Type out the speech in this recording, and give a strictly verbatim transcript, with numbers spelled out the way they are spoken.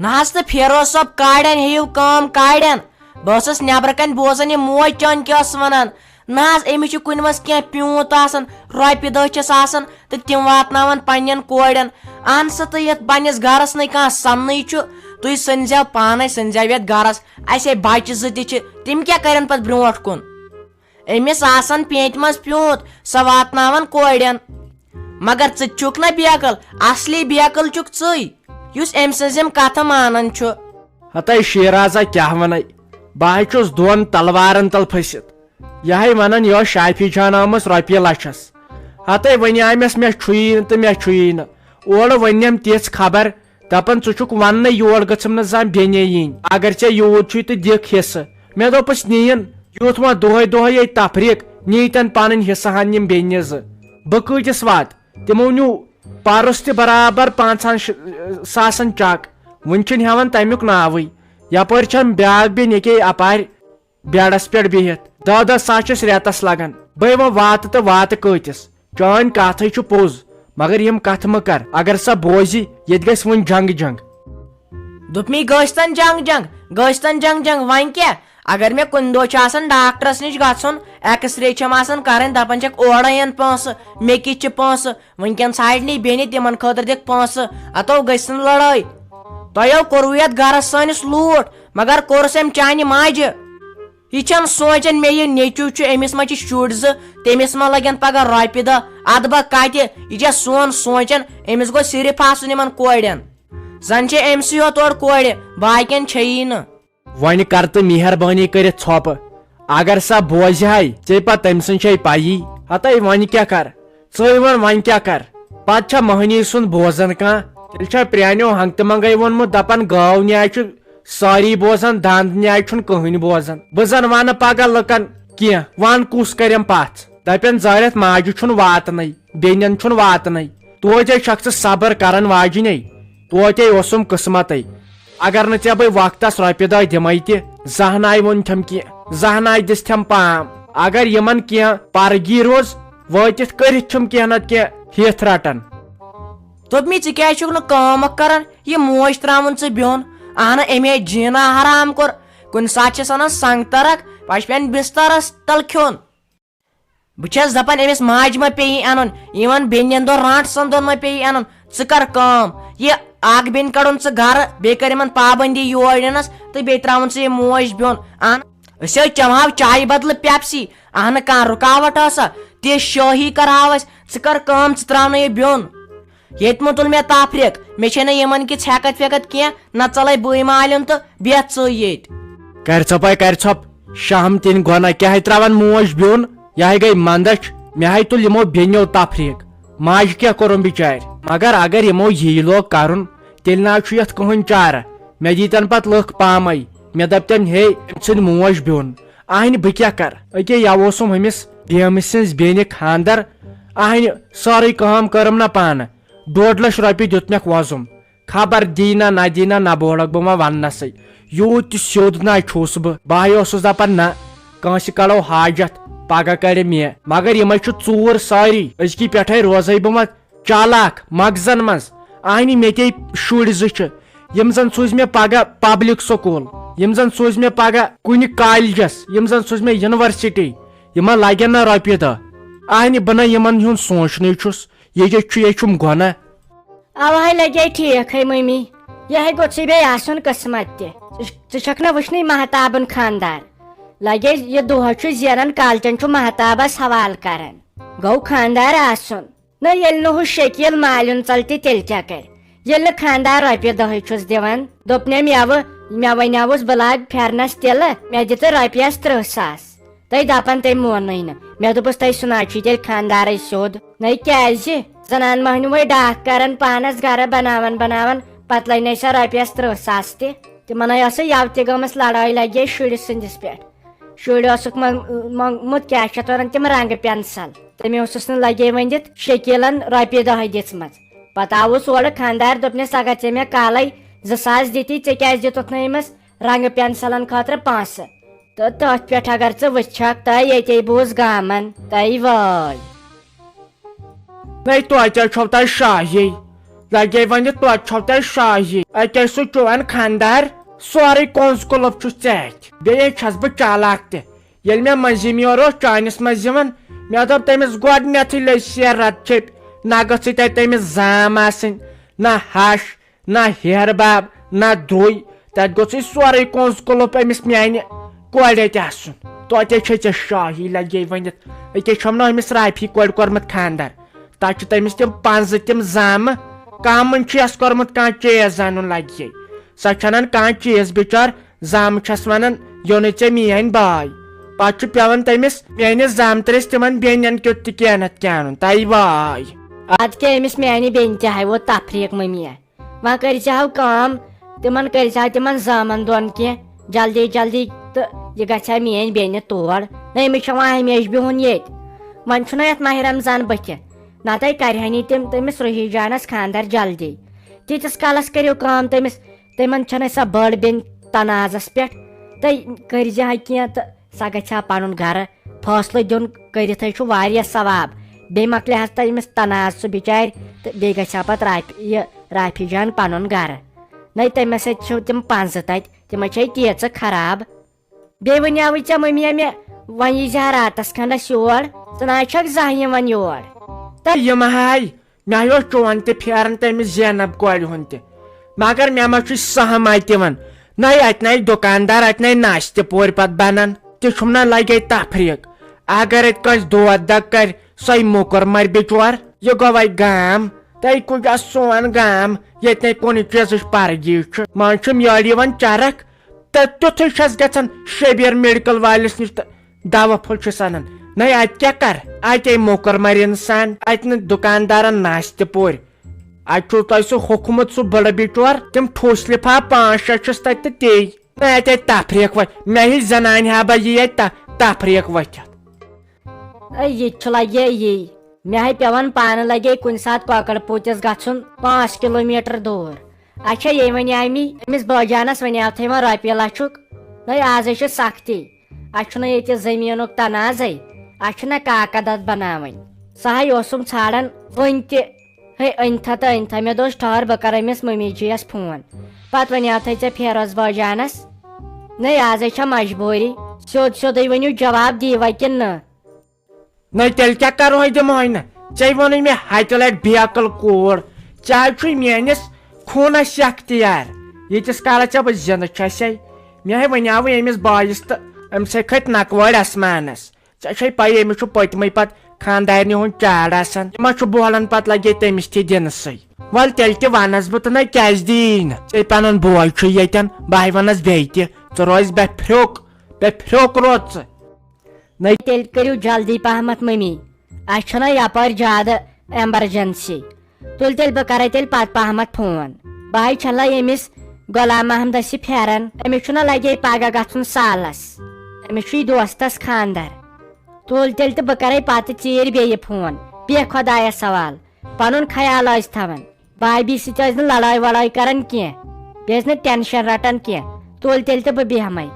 نہ حظ، تہٕ فیروز صٲب کاڑٮ۪ن ہیٚیِو کٲم کاڑٮ۪ن۔ بہٕ ٲسٕس نٮ۪برٕ کنہِ بوزان، یہِ موج چٲنۍ کیٛاہ ٲس ونان۔ نہ حظ، أمِس چھُ کُنہِ منٛز کینٛہہ پیوٗنت آسان، رۄپیہِ دہ چھِس آسان، تہٕ تِم واتناوان پننٮ۪ن کورٮ۪ن۔ اہن سا، تہٕ یتھ پننِس گرس نٕے کانٛہہ سننٕے چھُ، تُہۍ سٔنزیو پانے، سٔنزیو یتھ گرس۔ اسے بچہِ زٕ تہِ چھِ، تِم کیٛاہ کرن پتہٕ برونٛٹھ کُن؟ أمِس آسان پیٖنتہِ منٛز پیوٗنت، سۄ واتناوان کورٮ۪ن۔ مگر ژٕ تہِ چھُکھ نہ بیقل، اصلی بیقل چھُکھ ژٕے، یُس أمۍ سٕنٛز یِم کتھٕ مانان چھُ۔ ہتے شیرازا، کیٛاہ ونے؟ بہٕ ہاے چھُس دۄن تلوارن تل پھٔسِتھ۔ یہِ ہاے ونان، یہِ ٲس شافی جان آمٕژ رۄپیہِ لچھس۔ ہتے وۄنۍ آمٮ۪س، مےٚ چھُیی نہٕ تہٕ مےٚ چھُیی نہٕ۔ اورٕ ؤنِم تِژھ خبر، دپان، ژٕ چھُکھ وننَے یور گٔژھٕم نہٕ زانٛہہ بیٚنے یِنۍ، اگر ژےٚ یوٗت چھُے تہٕ دِکھ حصہٕ۔ مےٚ دوٚپُس، نِیِن، یُتھ وۄنۍ دۄہے دۄہے ییٚتہِ تفریٖق، نیٖتن پنٕنۍ حصہٕ ہن یِم بیٚنہِ زٕ۔ بہٕ کۭتِس واتہٕ؟ تِمو نیوٗ پرُس تہِ برابر پانٛژہن ش-، ساسن چک۔ وُنہِ چھِنہٕ ہٮ۪وان تمیُک ناوٕے۔ یپٲرۍ چھم بیٛاکھ بیٚنہِ ییٚکے اپارِ بیڈس پٮ۪ٹھ بِہِتھ۔ دہ دہ ساس چھِس رٮ۪تس لگان۔ بے وۄنۍ واتہٕ تہٕ واتہٕ کۭتِس؟ چٲنۍ کتھ ہے چھِ پوٚز، مگر یِم کتھٕ مہٕ کر۔ اگر سۄ بوزِ، ییٚتہِ گژھِ وُنہِ جنگ جنگ۔ دوٚپمی، گٔژھتن جنگ جنگ، گٔژھتن جنگ جنگ، وۄنۍ کیٛاہ؟ اگر مےٚ کُنہِ دۄہ چھُ آسان ڈاکٹرس نِش گژھُن، ایکس رے چھم آسان کرٕنۍ، دپان چھکھ، اورے ان پونٛسہٕ، مےٚ کِتھ چھِ پونٛسہٕ؟ وٕنکیٚن ژھانڈنی بیٚنہِ، تِمن خٲطرٕ دِکھ پونٛسہٕ۔ اتو گٔژھ نہٕ لڑٲے۔ تۄہو کوٚروٕ یتھ گرس سٲنِس لوٗٹھ، مگر کوٚرُس أمۍ چانہِ ماجہِ۔ یہِ چھَنہٕ سونٛچان، مےٚ یہِ نیٚچوٗ چھُ، أمِس ما چھِ شُرۍ زٕ، تٔمِس ما لَگن پگاہ رۄپیہِ دَہ، اَدٕ بہٕ کَتہِ؟ یہِ چھےٚ سون سونٛچان، أمِس گوٚژھ صرف آسُن یِمَن کورٮ۪ن۔ زَن چھِ أمۍ سٕے یوت اورٕ کورِ، باقیَن چھیی نہٕ۔ وۄنۍ کر تہٕ مہربٲنی کٔرِتھ ژھۄپہٕ، اگر سۄ بوزِ ہاے، ژےٚ پَتہٕ تٔمۍ سٕنٛز چھے پَیی۔ ہَتَے وۄنۍ کیٛاہ کر؟ ژٕے وَن وۄنۍ کیٛاہ کر؟ پتہٕ چھا مٔہنی سُنٛد بوزان کانٛہہ؟ تیٚلہِ چھا پرٛانیو ہنٛگتہٕ منٛگَے ووٚنمُت، دَپان، گٲو نیٛاے چھُ سٲری بوزان، دَنٛد نیٛاے چھُنہٕ کٕہٕنۍ بوزان۔ بہٕ زَن وَنہٕ پگاہ لُکَن کینٛہہ، وَن کُس کَرٮ۪م پَژھ؟ دَپٮ۪ن، زٲرِتھ ماجہِ چھُنہٕ واتنَے، بیٚنٮ۪ن چھُنہٕ واتنَے۔ توتہِ چھَکھ ژٕ صبر کَرَن واجِنَے، توتہِ اوسُم قٕسمَتَے۔ اگر نہٕ ژےٚ بہٕ وقتس رۄپیہِ دہ دِمے تہِ، زانٛہہ ناے ووٚن تھم کینٛہہ، زانٛہہ ناے دِس تھم پام۔ اگر یِمن کینٛہہ پرگی روز وٲتِتھ، کٔرِتھ چھِم کینٛہہ نتہٕ کینٛہہ ہیٚتھ رٹان۔ دوٚپمی، ژٕ کیٛازِ چھُکھ نہٕ کٲم اکھ کران؟ یہِ موج ترٛاوُن ژٕ بیوٚن۔ اہنہ، أمۍ ہے جیٖنا حرام کوٚر۔ کُنہِ ساتہٕ چھِس انان سنگ ترکھ، پتہٕ چھُ پٮ۪وان بسترس تل کھیوٚن۔ بہٕ چھَس دَپان، أمِس ماجہِ ما پیٚیہِ اَنُن، یِمَن بیٚنٮ۪ن دۄن رانٛٹسَن دۄن ما پیٚیہِ اَنُن؟ ژٕ کَر کٲم، یہِ اَکھ بیٚنہِ کَڑُن ژٕ گَرٕ، بیٚیہِ کَر یِمَن پابندی یور یِنَس تہٕ بیٚیہِ ترٛاوُن ژٕ یہِ موج بیوٚن۔ اَن، أسۍ حظ چٮ۪مہاو چایہِ بدلہٕ پیپسی، اَہنہٕ کانٛہہ رُکاوٹ ٲسا؟ تہِ شٲہی کَرہاو أسۍ، ژٕ کَر کٲم، ژٕ ترٛاو نہٕ یہِ بیوٚن۔ ییٚتہِ مہ تُل مےٚ تفریق، مےٚ چھے نہٕ یِمن کِژھ ہٮ۪کتھ وٮ۪کتھ کینٛہہ، نہ ژلے بٕے مالیُن تہٕ بیٚہہ ژٕے ییٚتہِ۔ کرِ ژھۄپے، کرِ ژھۄپ، شہم تِنۍ گۄناہ کیٛاہ ہے ترٛاوان موج بیوٚن، یہِ ہے گٔے مندچھ، مےٚ ہے تُل یِمو بیٚنیو تفریق۔ ماجہِ کیٛاہ کوٚرُم بِچارِ؟ مگر اگر یِمو یی لوگ کرُن، تیٚلہِ نہ حظ چھُ یتھ کٕہٕنۍ چارہ۔ مےٚ دیٖتن پتہٕ لٕکھ پامے، مےٚ دپتن، ہے، أمۍ ژھٕنۍ موج بیوٚن۔ اہنہِ بہٕ کیٛاہ کرٕ؟ أکے یوٕ اوسُم ہُمِس بیمہِ سٕنٛزِ بیٚنہِ خاندر، اہنہِ سٲرٕے کٲم کٔرٕم نہ پانہٕ۔ ڈۄڈ لچھ رۄپیہِ دیُت مےٚ وۄزُم۔ خبر دی نہ نہ دی نہ، نہ بولکھ بہٕ وۄنۍ وننسٕے۔ یوٗت تہِ سیوٚد نہ چھُس بہٕ۔ بہٕ ہاے اوسُس دپان، نہ، کٲنٛسہِ کڑو حاجت، پگاہ کڑِ مےٚ۔ مگر یِمے چھِ ژوٗر سٲری۔ أزکی پٮ۪ٹھے روزے بہٕ وۄنۍ چالاک مغزن منٛز۔ اہنہِ مےٚ تے شُرۍ زٕ چھِ، یِم زن سوٗزۍ مےٚ پگاہ پبلک سکوٗل، یِم زن سوٗزۍ مےٚ پگاہ کُنہِ کالجس، یِم زن سوٗزۍ مےٚ یونیورسٹی۔ یِمن لگن نہ رۄپیہِ دہ۔ اہنہِ بہٕ نہ یِمن ہُنٛد سونٛچنٕے چھُس۔ ییٚتہِ چھُ، یہِ چھُم گۄناہ۔ اَوَے لَگے ٹھیٖک ہے مٔمی، یہِ ہے گوٚژھُے بیٚیہِ آسُن قٕسمت تہِ۔ ژٕ، ژٕ چھَکھ نہ وٕچھنٕے مہتابُن خانٛدار؟ لَگے یہِ دۄہ چھُ زینان، کالچَن چھُ مہتابَس حوالہٕ کران۔ گوٚو خانٛدار آسُن۔ نہ، ییٚلہِ نہٕ ہُہ شکیٖل مالیُن ژَلہِ تہِ تیٚلہِ کیٛاہ کرِ؟ ییٚلہِ نہٕ خانٛدار رۄپیہِ دَہٕے چھُس دِوان، دوٚپ نٮ۪م یَوٕ، مےٚ وَنیٛاوُس بہٕ لاگہٕ پھٮ۪رنَس تِلہٕ، مےٚ دِ تہٕ رۄپیَس تٕرٛہ ساس۔ تہٕ دَپان تٔمۍ مونُے نہٕ۔ مےٚ دوٚپُس، تۄہہِ سُناچھی تیٚلہِ خانٛدارے سیوٚد۔ نَے کیٛازِ؟ زنان مۄہنیوٗ وٲے ڈاکھ کران پانس گرٕ بناوان بناوان، پتہٕ لٔنۍ سۄ رۄپیس تٕرٛہ ساس تہِ۔ تِمن ہے ٲسٕے یَوٕ تہِ گٔمٕژ لڑٲے لگے شُرِس سٕنٛدِس پٮ۪ٹھ۔ شُرۍ اوسُکھ منگ-، منگمُت کیٛاہ چھِ اتھ ونان تِم رنٛگہٕ پینسل۔ تٔمۍ اوسُس نہٕ لگے ؤنِتھ شکیلن رۄپیہِ دَہے دِژمٕژ۔ پتہٕ آوُس اورٕ خانٛدار، دوٚپنس، اگر ژےٚ مےٚ کالے زٕ ساس دِتی، ژےٚ کیٛازِ دِتُتھ نہٕ أمِس رنٛگہٕ پینسلن خٲطرٕ پونٛسہٕ؟ تہٕ تٔتھۍ پٮ۪ٹھ اگر ژٕ وٕچھکھ، تہٕ ییٚتے بوٗز گامن، تہٕ وٲے۔ نَے توتہِ چھو تۄہہِ شاہی۔ لگے ونہِ توتہِ چھو تۄہہِ شاہی۔ أکے سُہ چون خاندار، سورُے کونٛز کُلُف چھُ ژےٚ اَتھِ۔ بیٚیہِ چھَس بہٕ چالاک تہِ۔ ییٚلہِ مےٚ مٔنٛزِم یور اوس چانِس منٛز یِوان، مےٚ دوٚپ تٔمِس گۄڈٕنٮ۪تھٕے لٔج سیرت چیٚپۍ، نہ گٔژھٕے تَتہِ تٔمِس زام آسٕنۍ، نہ ہَش، نہ ہیہَر بب، نہ درُے۔ تَتہِ گوٚژھُے سورُے کونٛز کُلُف أمِس میانہِ کورِ اَتھِ آسُن۔ توتہِ چھے ژےٚ شاہی لگے ؤنِتھ۔ أکے چھَم نہ أمِس رافی کورِ کوٚرمُت خاندر۔ تَتہِ چھِ تٔمِس تِم پنٛزٕ تِم زامہٕ۔ کامن چھُ یَس کوٚرمُت کانٛہہ چیٖز اَنُن لگہِ۔ سۄ چھَنہٕ کانٛہہ چیٖز بِچار۔ زامہٕ چھَس وَنان، یوٚنُے ژےٚ میٲنۍ باے۔ پتہٕ چھُ پٮ۪وان تٔمِس میٲنِس زامتٕرِس تِمن بیٚنٮ۪ن کیُتھ تہِ کینٛہہ نتہٕ کینٛہہ اَنُن۔ تَے واے۔ ادٕ کیٛاہ أمِس میانہِ بیٚنہِ تہِ ہاوِ ووت تفریٖق مٔمی۔ وۄنۍ کٔرۍ زِ ہاو کٲم، تِمن کٔرۍ زِ ہاو تِمن زامن دۄن کینٛہہ جلدی جلدی، تہٕ یہِ گژھِ ہا میٲنۍ بیٚنہِ تور۔ نہ، أمِس چھُ وۄنۍ ہمیشہِ بِہُن ییٚتہِ۔ وۄنۍ چھُنہ یتھ ماہِ رمضان بٕتھِ، نتہٕ کرِہن یہِ تِم تٔمِس روحی جانس خاندر جلدی۔ تیٖتِس کالس کٔرِو کٲم تٔمِس، تِمن چھنہٕ سۄ بٔڑ بیٚنہِ تنازس پٮ۪ٹھ، تہٕ کٔرۍ زِ ہا کینٛہہ تہٕ سۄ گژھِ ہا پنُن گرٕ۔ فٲصلہٕ دیُن کٔرِتھ ہے چھُ واریاہ ثواب۔ بیٚیہِ مۄکلہِ حظ تۄہہِ أمِس تنازٕ سُہ بِچارِ، تہٕ بیٚیہِ گژھِ ہا پتہٕ رافی، یہِ رافی جان پنُن گرٕ۔ نَے تٔمِس سۭتۍ چھِ تِم پنٛزٕ تَتہِ، تِمَے چھے تیٖژٕ خراب۔ بیٚیہِ وَنیٛاوُے ژےٚ مٔمی مےٚ، وۄنۍ یی زِ ہا راتَس کھنٛڈَس یور، ژٕ نہ حظ چھَکھ زانٛہہ یِوان یور۔ تہٕ یِم ہاے، مےٚ اوس چون تہِ پھیران تٔمِس زینب کورِ ہُنٛد تہِ، مگر مےٚ ما چھُ سہم اَتہِ یِوان۔ نَے اَتہِ نَے دُکاندار، اَتہِ نَے ناشتہٕ پورِ پَتہٕ بَنان۔ تہِ چھُم نہ لَگے تفریٖق۔ اگر اَتہِ کٲنٛسہِ دود دَگ کَرِ، سۄے موٚکُر مَرِ بِچور۔ یہِ گوٚو وَے گام۔ تَے کُج آس سون گام، ییٚتہِ نَے کُنہِ چیٖزٕچ پَرگی چھُ۔ منٛزٕ چھُم یورٕ یِوان چرکھ، تہٕ تیُتھُے چھَس گژھان شبیر میڈیکل وٲلِس نِش تہٕ دوا پھوٚل چھُس اَنان۔ نَے اَتہِ کیٛاہ کَرٕ؟ اَتے موٚکُر مَرِ اِنسان، اَتہِ نہٕ دُکاندارَن ناشتہٕ پورِ۔ اَتہِ چھُو تۄہہِ سُہ ہوٚکھمُت سُہ بٕڑٕ بِچور، تِم ٹھوٗسۍ لِفاف پانٛژھ شےٚ چھِس تَتہِ تہٕ تے۔ نہ، اَتہِ اَتہِ تفریٖق وۄتھِ، مےٚ ہِش زنانہِ ہا بہٕ یی اَتہِ تہ-، تفریٖق ؤتھِتھ۔ اے، یہِ تہِ چھُ لگے یی۔ مےٚ ہے پٮ۪وان پانہٕ لگے کُنہِ ساتہٕ کۄکر پوٗتِس گژھُن پانٛژھ کِلوٗ میٖٹر دوٗر۔ اچھا، ییٚمۍ وَنیٛاے مےٚ أمِس بٲجانَس وَنیٛاو تھَے وۄنۍ رۄپیہِ لَچھُک۔ نَے، آزَے چھِ سختی۔ اَسہِ چھُنہٕ ییٚتہِ زٔمیٖنُک تنازَے، اَسہِ چھُنہ کاکد اَتھ بناوٕنۍ۔ سُہ ہَے اوسُم ژھانڈان وٕنۍ تہِ۔ ہے، أنۍ تھا تہٕ أنۍ تھا، مےٚ دوٚپُس، ٹھٔہر، بہٕ کَرٕ أمِس مٔمی جِیَس فون۔ پَتہٕ وَنیٛاو تھَے ژےٚ فیروز بٲجانَس۔ نَے، آزَے چھےٚ مجبوٗری۔ سیوٚد سیوٚدُے ؤنِو، جواب دیٖوا کِنہٕ نہٕ؟ نَے، تیٚلہِ کیٛاہ کَرو، دِمہوے نہٕ۔ ژےٚ ووٚنُے مےٚ ہَتہِ لَٹہِ، بے عقل کوٗر۔ ژےٚ حظ چھُے میٛٲنِس خوٗنَس اختیار۔ ییٖتِس کالَس ژےٚ بہٕ زِندٕ چھَسے، مےٚ ہے وَنیٛاوُے أمِس بایِس تہٕ أمۍ سٕے کھٔتۍ نَکوٲڑۍ آسمانَس۔ ژےٚ چھے پَیی، أمِس چھُ پٔتمٕے پَتہٕ خانٛدارنہِ ہُنٛد چاڑ آسان۔ یہِ ما چھُ بولان پَتہٕ لَگے تٔمِس تہِ دِنسٕے۔ وَلہٕ تیٚلہِ تہِ وَنَس بہٕ تہٕ نَے کیٛازِ دِیی نہٕ؟ ژےٚ پَنُن بوے چھُ ییٚتٮ۪ن، بہٕ ہاے وَنَس بیٚیہِ تہِ، ژٕ روز بے پھرٛوک، بے پھرٛوک روز ژٕ۔ نَے تیٚلہِ کٔرِو جلدی پَہمَتھ مٔمی، اَسہِ چھُنہ یَپٲرۍ زیادٕ ایمرجنسی۔ تُل تیٚلہِ بہٕ کَرَے تیٚلہِ پَتہٕ پَہمَتھ فون۔ بہٕ ہاے چھَلَے أمِس غلام محمدَس یہِ پھٮ۪رَن، أمِس چھُنہ لَگے پَگاہ گژھُن سالَس، أمِس چھُے دوستَس خانٛدَر۔ تُل تیٚلہِ تہٕ بہٕ کَرَے پَتہٕ ژیٖرۍ بیٚیہِ فون۔ بیٚہہ خۄدایَس حوال، پَنُن خیال ٲسۍ تھاوان۔ بھابھی سۭتۍ ٲسۍ نہٕ لڑٲے وڑٲے کران کینٛہہ، بیٚیہِ ٲسۍ نہٕ ٹینشن رٹان کینٛہہ۔ تُل تیٚلہِ تہٕ بہٕ بیٚہمَے۔